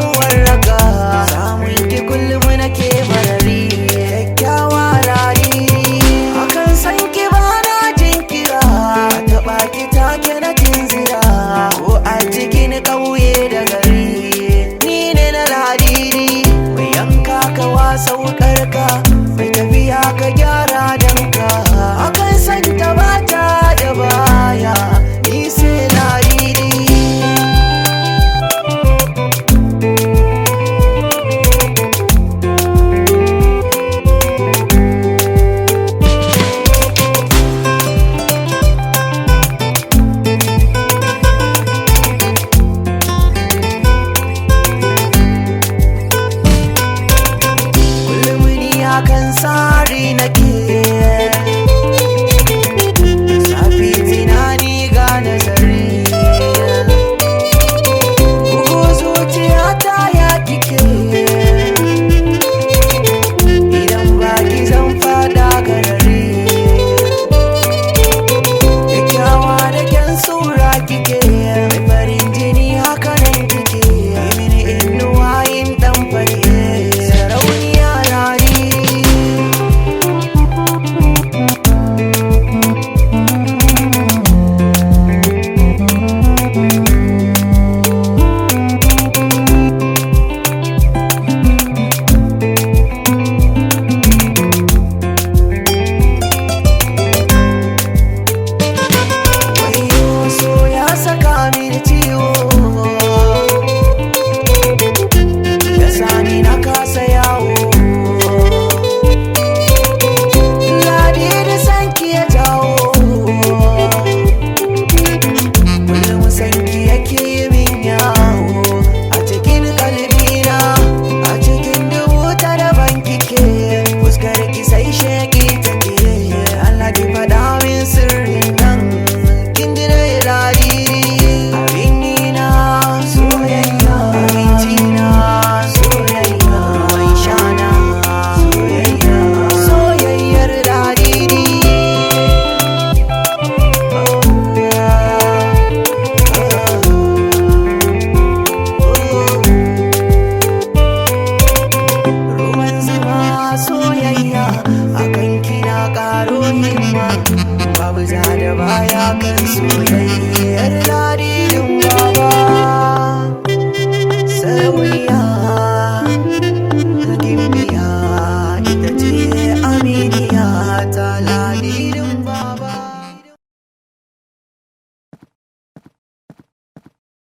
Samu warraka, samun ki kullum nake marari. Kyakkyawa ladi, akan san ki bana jinkira. A taɓa ki take na tunzira, ko a cikin ƙauye da gari. Ni ne na Ladidi, mai yanka kawa sauki.